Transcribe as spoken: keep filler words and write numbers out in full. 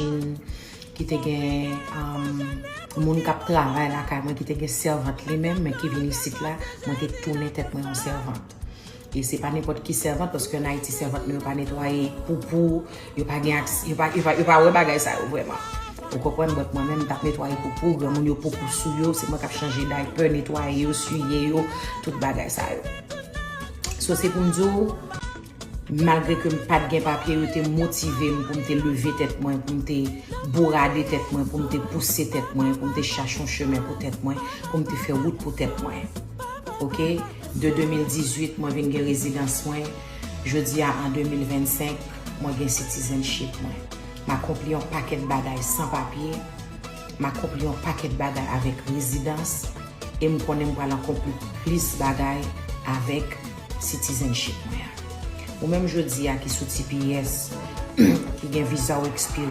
machin, ki te gen um, moun k ap travay lakay mwen, ki te gen sèvant li menm, men ki vin isit la, mwen te tounen tèt mwen yon sèvant. E se pa nenpòt ki sèvant, paske an Ayiti, sèvant nou yo pa netwaye poupou, yo pa gen aks, yo pa, yo pa, yo pa wè bagay sa yo vrèman. Ou konprann? Donk, mwen menm, m t ap netwaye poupou, granmoun yo poupou sou yo, se mwen k ap chanje daypè, netwaye yo, siye yo, tout bagay sa yo. So, se pou m di w, malgre ke m pa t gen papye, yo te motive m pou m te leve tèt mwen, pou m te bourade tèt mwen, pou m te pouse tèt mwen, pou m te chache yon chemen pou tèt mwen, pou m te fè wout pou tèt mwen. Oke? De de mil dizuit, mwen vin gen rezidans mwen. Jodi a, an de mil vennsenk, mwen gen citizenship mwen. M akonpli yon pakèt bagay san papye. M akonpli yon pakèt bagay avèk rezidans. E m konnen m pral akonpli plis bagay avèk citizenship mwen an. Ou menm jodi a ki sou T P S, ki gen viza w ekspire,